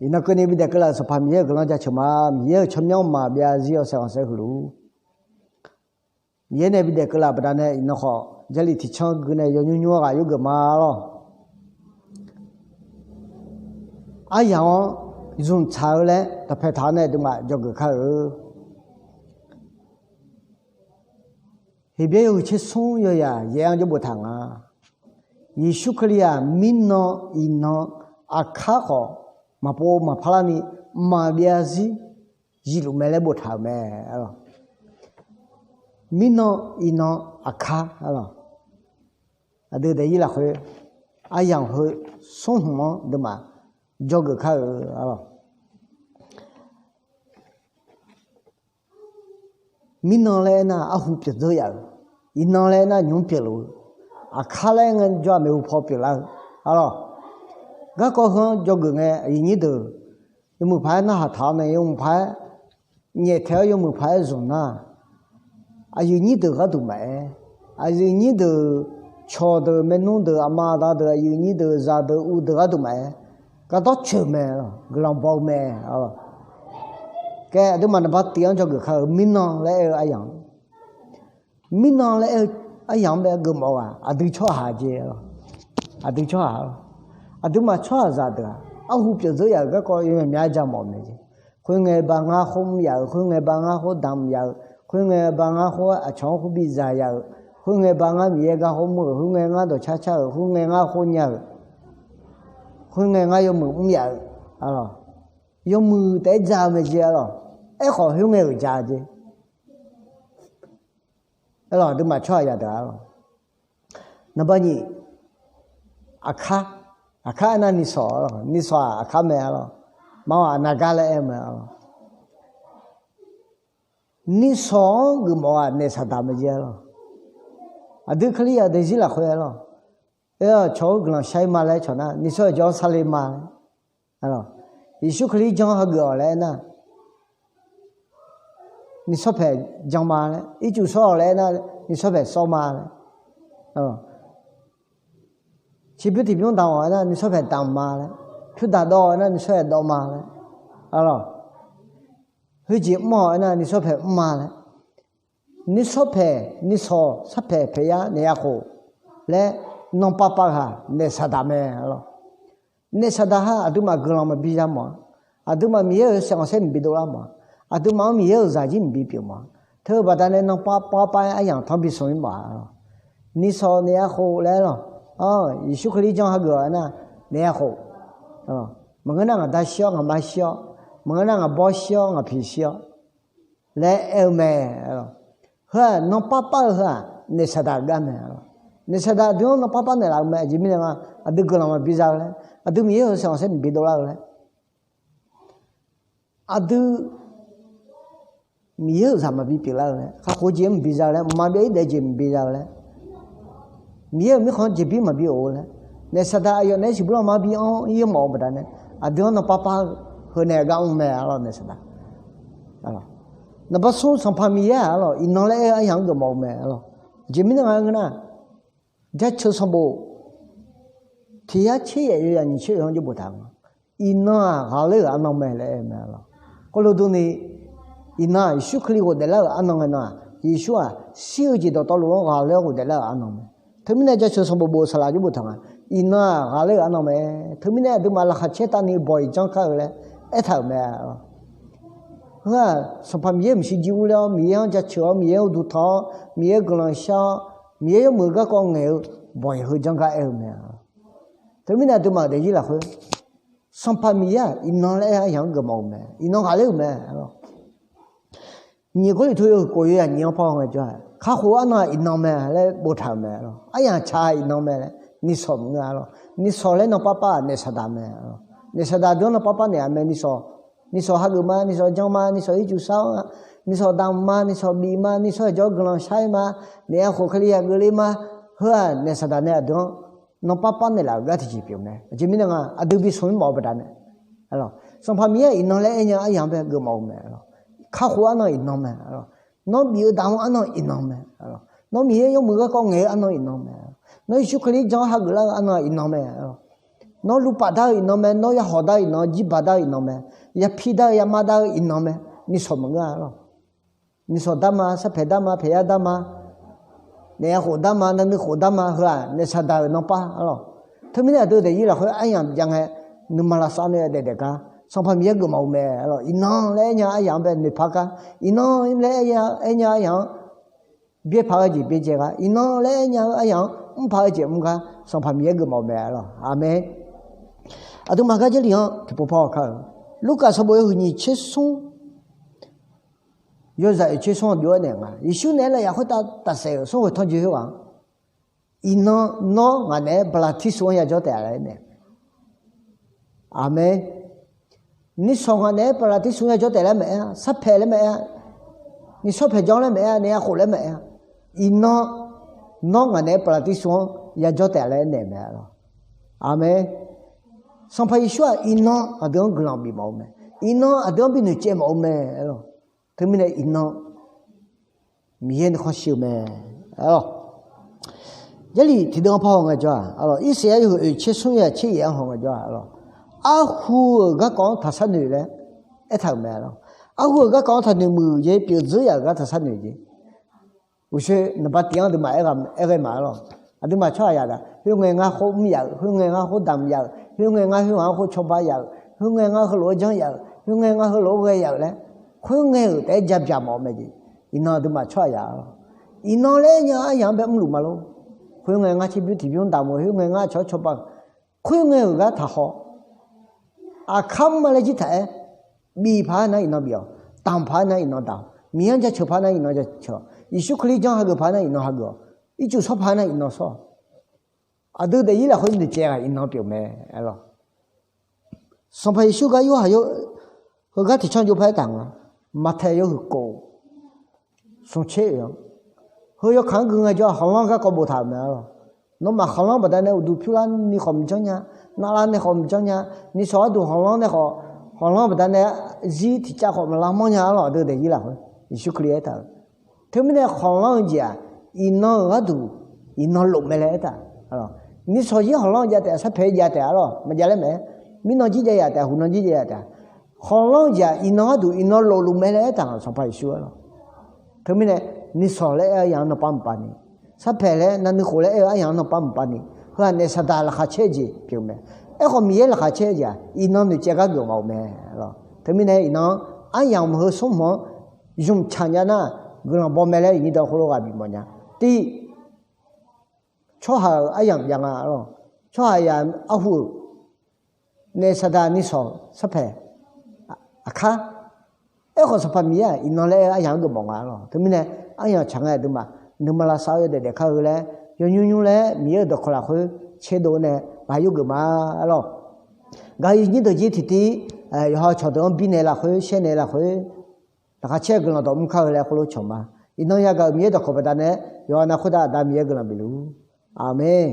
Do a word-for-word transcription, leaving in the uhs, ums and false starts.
Iqnan keuvni bidaef keuvlaf-euq Sanqpaq Miqyaer-euq guiqlanq jaceuq ma. Miqyaer-euq tsawrmyanr maqbyav zir-awr saeq khanqsaer huiq luf-ur. Miqyaer nae bidaef keuvlaf baqdanae iqnan khawf Jarlif tiqcanr gui nae yawnymr nymr-awr ghaq yawgeuf ma lawr. Aryamq-anr zmqtsaq-eu laer dawqpae taq-awr nae aqduimaf dzawgeuf kar-eu. Heqbyaer yawhuiq tser smr yawyaq yaef-anr jawr boftaq nga. Yeqsur Kali-aq mirnan iqnan aqkar khawf maqpov maqpar larni mqmaq byav zir zifluf mae laer boftaq-euq mae. Mirnan iqnan aqkar, aqdui daefzir lafkhoer aryamq heu smr hmq-anr aqduimaf dzawgeuf kar-eu. Mirnan laer aernar arhu pyeuf dzeur yaf-euq, iqnan laer aernar nymq-mr pyeufluf-eu, aqkar laer ngae jawr-aq maeqhu paw pyeuflar-eu, arlawq. Garkawv heu-anr dzawgeuf ngae aqyuif nyir deuq yawmuiq paq-aer narhaq taq-awr nae yawmuiq paq-aer nyaeftaeq-awr yawmuiq paq-aer zmq nar, aqyuif nyir deuq gharduq maqaer, aqyuif nyir deuq cawqdeuq maernmr deuq aqma aqda deuq aqyuif nyir deuq zaqdeuq uvdeuq gharduq maqaer, gardanr coeq mae, guiqlanq baw-eu mae, arlawq. Kae aqduimaf naqba tiq-anr dzawgeuf kar-eu mirnan laer aer-eu aryamq mirnan laer aer-eu aryamq-anr bae geufmawf-eu ghaq aqdui tsawrhaq jeq, aqdui tsawrhaq, aqduimaf tsawrhaqzaq deuq-aq arhu pyeuf dzeur yaf-euq garkawv yawmyaq myav ja mawf-eu mae jeq. Khoerngae ba ngar khoer mr yaf-euq, khoerngae ba ngar khoer damq yaf-euq, khoerngae ba ngar khoer aqcawq-anr khoer bidzaq yaf-euq, khoerngae ba ngar Miqyaer gar khoer mr-euq, khoerngae ngar dawqcar car-euq, khoerngae ngar khoer nya-euq, khoerngae ngar yawmuiq mr yaf-euq, arlawq. Yawmuiq taef-aer ja-eu mae jeq, arlawq. Aerkhawf khoerngae-euq ja jeq, arlawq. Aqduimaf tsawrhaqzaq deuq, arlawq. Naqba nyiq, aqkar, aqkar aernar nisawq, arlawq. Nisawq-aq aqkar mae, arlawq. Maqawq aqnav gar laer aer-eu mae, arlawq. Nisawq-anr geufmawf-eu ghaq naef Saqdaq mae jeq, arlawq. Aqdui Kalizaq daefzir lafkhoer, arlawq, aer-awr cawq-eu guiqlanq shar-ir ma laer cawq nar nisawq-aer jawr sarle ma laer, arlawq. Yeqsur Kali janr hageuf-awq laer aernar nisawr paeq jan ma laer, ircuf sawr-awq laer aernar nisawr paeq sawr ma laer, arlawq. Ciqbymr tiqbymr damq-awq aernar nisawr paeq damq ma laer, pyurdaq dawv-awq aernar nisawr paeq dawv ma laer, arlawq. Heujeq mr-awq aernar nisawr paeq mr ma laer, nisawr paeq, nisawq sarpaeq paeq yar naef ya khof laer, nanpav pav ghaq naef Saqdaq mae, arlawq. Naef Saqdaq ha aqduimaf guiqlanq maqbi ya mawf-a. Aqduimaf Miqyaer-euq saeq khanqsaer maqbi dovlar mawf-a. Aqduimaf-anr Miqyaer-euq zaqjir maqbi pyeuf mawf-a. Teu-eu baqdanae nanpav pav pav-aer aryamq tanr bi smq-ir mawf-a, arlawq. Nisawq naef ya khof laer, arlawq. Yeqsur Kali janr hageuf-awq aernar naef ya khof. Maqngeur nar ngaq da shir-awr ngaq ma shir-awr, maqngeur nar ngaq bawr shir-awr ngaq piq shir-awr laer aer-eu mae. Heu-aq nanpav pav-eu heu-aq naef Saqdaq gar mae, arlawq. Naef Saqdaq aqdui-anr nanpav pav naeqlaf-eu mae. Aqjeq mirnae nga, aqdui guiqlanq maqbi za-eu laer, aqdui Miqyaer-euq saeq khanqsaer maqbi dovlar-eu laer, aqdui Miqyaer-euq zaq maqbi pyeuflar-eu laer, kakhof-eu jeq-anr maqbi za-eu laer, mqmaq byav-ir daef jeq maqbi za-eu laer, Miqyaer-euq mirkhanq-anr jeqbir maqbi of-eu laer, naef Saqdaq aqyawf naeq-aer siqbur lanma bi anr-ir mawf-eu baqdanae, aqdui-anr nanpav pav-eu heu nae gar mr mae, arlawq, naef Saqdaq. Naqba smr Sanqpaq Miqyaer-aq, arlawq, iqnan laer aer-eu aryamq-anr geufmawf-eu mae, arlawq. Aqjeq mirnae nga ngeur nar, Jaceuq sanqbof tiq yar tser yaef yawzaq nyiq tser oe-anr jawr boftaq-eu nga. Iqnan-aq ghaqler-euq arnan mae laer aer-eu mae, arlawq. Khoerlof durni, iqnan-aq Yeqsur Kali ghofdaef lar-euq arnan ngae nan-aq, Yeqsur-aq shir-eu jeq dawqtawvluf-anr ghaqler-awr ghofdaef lar-euq arnan mae. Teumirnae Jaceuq sanqbof bof-eu saqlaq jawr boftaq nga. Iqnan-aq ghaqler-euq arnan mae. Teumirnae aqduimaf laqkhaq caer tavni bawq-iq janr kar-eu laer aertaq-euq mae, arlawq. Heu-aq Sanqpaq Miqyaer maqshir jir urler-awr, Miqyaer-anr jaceuq-awr, Miqyaer-anr uqduq tanq-awr, Miqyaer guiqlanq shar-awr, Miqyaer yawmuiq-eu garkawv ngaeq-eu bawq-iq heu janr gar aer-eu mae, arlawq. Teumirnae aqduimaf-euq daefzir lafkhoer Sanqpaq Miqyaer-aq iqnan laer aer-eu aryamq-anr geufmawf-eu mae. Iqnan ghaqler-euq mae, arlawq. Nyiq Gawrliqtu yawhuiq kof yawzaq nyiq-anr paw ngae jawr-aq, kakhof-eu arnan-aq iqnan mae laer boftaq-euq mae, arlawq. Aryamq tsaq-a iqnan mae laer, nisawq maqngeur, arlawq. Nisawq laer nanpav pav-aq naef Saqdaq mae, arlawq. Naef Saqdaq aqdui-anr nanpav pav naeq-aq mae, nisawq. Nisawq hageuf ma, nisawq jan ma, nisawq ircuf sar-awr, nisawq damq ma, nisawq bif ma, nisawq jawr guiqlanq shar-ir ma, naef ya khof Kalizaq geufle ma. Heu-aq naef Saqdaq nae aqdui-anr nanpav pav naeqlaf-euq gar tiqjeq pyeuf mae. Aqjeq mirnae nga, aqdui bi smq-ir mawf-eu baqdanae, arlawq, Sanqpaq Miqyaer-aq iqnan laer aer nya aryamq-anr bae geufmawf-eu mae, arlawq. Kakhof-eu arnan iqnan mae, arlawq. Nawr bif-eu damq-eu arnan iqnan mae, arlawq. Nawr Miqyaer yawmuiq garkawv ngaeq-eu arnan iqnan mae, arlawq. Nawr Yeqsur Kali janr hageuf lar-eu arnan iqnan mae, arlawq. Nawr luvpaf dar-eu iqnan mae, nawr yahawq dar-eu iqnan, jirbaq dar-eu iqnan mae, yapir dar-eu yamar dar-eu iqnan mae, nishawq maqngeur-a lawq. Nishawq darma, sarpaeq darma, paeqyar darma, naef ya khof darma, navnuiv khof darma, heu-aq naef saqdaq-euq nanpav-a lawq. Teumirnae aqdui daefzir lafkhoer aryamq jav ngae, nuima lavsav nae daef daef gar Sanqpaq Miqyaer geufmawf-eu mae-a lawq. Iqnan laer aernya-eu aryamq-anr bae noeqpar gar, iqnan laer aernya-eu aryamq-anr byaerpaq-eu jeq byaerdzae gar, iqnan laer aernya-eu aryamq-anr mrpaq-eu jeq mr gar Sanqpaq Miqyaer geufmawf-eu mae-a lawq. Aqmeq. Aqduimaf gar Jarlif-anr tiqpov paw kar-eu, Lurkaf sanqbof yawhuiq nyiq tser smr, yawzaq oeq tser smr-anr jov-aer naeq nga, Yeqsur naeq-aer lafyaq khoertav tafsaef-euq smr ghoeq tanrjoe khoerghaq-anr, iqnan nawr ngaq naeq-aer baqlaqtirsuf-anr yajawr taef-a laer naeq. Aqmeq. Nishawq ngaq naeq-aer baqlaqtirsuf-anr yajawr taef laer maqaer-a, sarpaeq laer maqaer-a, nyiq shawr paeq janr laer maqaer-a, naef ya khof laer maqaer-a, iqnan nawr ngaq naeq-aer baqlaqtirsuf-anr yajawr taef laer naeq mae-a lawq. Aqmeq. Sanqpaq Yeqsur-aq iqnan aqdui-anr guiqlanq bifmawf-eu mae, iqnan aqdui-anr bi noeqcaev mawf-eu mae-a lawq. Teumirnae iqnan Miqyaer nuikhanr shir-eu mae. Jarlif tiqdeuv-anr par haw ngaejawr-aq, Irsaqyar yawhuiq oeq tser smr yawzaq tser yaef-anr haw ngaejawr-aq, arhu-euq garkawv-anr taqshar noeq laer aertaq-euq mae-a lawq. Arhu-euq garkawv-anr taqnoeq muiq jeq, pyeuf dzeur yaf-euq gar taqshar noeq jeq. Uqshoe naqba tif-anr aqduimaf aer ghae ma-a lawq. Aqduimaf tsawrhaq yaf-aq, khoerngae ngar khoer mr yaf-euq, khoerngae ngar khoer damq yaf-euq, khoerngae ngar khoerghaq-anr khoer cawba yaf-euq, khoerngae ngar heulof-aer janr yaf-euq, khoerngae ngar heulof-aer ghae yaf-euq laer, khoerngae-euq taef-aer jabya mawf-eu mae jeq. Iqnan aqduimaf tsawrhaq yaf-a lawq. Iqnan laer aernya-eu aryamq-anr bae mrluf ma lor. Khoerngae ngar tserbymr tiqbymr damq-eu, khoerngae ngar aqcawq-anr cawba-eu, khoerngae-euq gar taqhaw. Aqkar mr ma laer jir taq-aer, bif paq-aer nar iqnan bif-awq, damq paq-aer nar iqnan damq-awq, Miqyaer-anr jaceuq paq-aer nar iqnan jaceuq-awq, Yeqsur Kali janr hageuf paq-aer nar iqnan hageuf-awq, ircuf shawr paq-aer nar iqnan shawr-awq. Aqdui daefzir lafkhoer noeqcaev ghaq iqnan pyeuf mae-a lawq. Sanqpaq Yeqsur gar Yorhaq yawhuiq, heugar tiqcanr jov paq-aer taq nga. Maqtaeq yawhuiq kof, smq tser oeq-anr, heu yawkaq-anr gui ngaejawr-aq, khanqlanr garkawv boftaq-euq mae-a lawq. Nawmaf khanqlanr baqdanae uqduq pyur lar ni khawf maqjanr nya, navlav nae khawf maqjanr nya, nishawq arduq khanqlanr nae khawf, khanqlanr baqdanae zir tiqcav khawf maqlar manr nya-a lawq. Aqdui daefzir lafkhoer Yeqsur Kali aertaq-euq. Teumirnae khanqlanr-eu jeq-aq, iqnan-euq gharduq iqnan lof mae laer aertaq. Nishawq zir khanqlanr-eu jav taef-a, sarpaeq-eu jav taef-a lawq, maqjav laer maeq-aer, mirnan jir jav yaf taef-a, huqnan jir jav yaf taef-a. Khanqlanr-eu jeq-aq, iqnan gharduq iqnan lof luf mae laer aertaq-euq Sanqpaq Yeqsur-a lawq. Teumirnae nishawq laer aer-eu aryamq-anr nanpav maqpav ni, sarpaeq laer navnuiv khof laer aer-eu aryamq-anr nanpav maqpav ni, heu-aq naef saqdaq laqkhaq caer-eu jeq pyeuf mae. Aerkhawf Miqyaer laqkhaq caer-eu jeq-aq, iqnan noeqcaev gar geuf mawf-eu mae-a lawq. Teumirnae iqnan aryamq heu smr hmq-anr zmq tsaq nya nar, guiqlanq baw mae laer iqnyir dawq khoerlof ghaq bifmawf nya. Tiv, tsawrhaq-euq aryamq jav nga-a lawq. Tsawrhaq yaf arhu-euq naef saqdaq nishawq sarpaeq aqkar. Aerkhawf Sanqpaq Miqyaer-aq iqnan laer aer-eu aryamq-anr geufmawf nga-a lawq. Teumirnae aryamq tsaq ngae aqduimaf nuima lavsav-eu yawdaef daefkar-eu laer yawnymr nymr laer Miqyaer-euq dawqkawq lafkhoer tserdov nae ghaq yurgeuf ma-a lawq. Gaq-eu iqnyir deuq jir tiqtiv yawqha cawqdeuq-anr birnaeq lafkhoer shaernaeq lafkhoer laqkhaq caer-eu guiqlanq dawq mr kar-eu laer khoerlof cawq ma. Iqnan yagaq-euq Miqyaer dawqkawq baqdanae yawqha nav khoertav Aqda Miqyaer guiqlanq bifluf-ur. Aqmeq.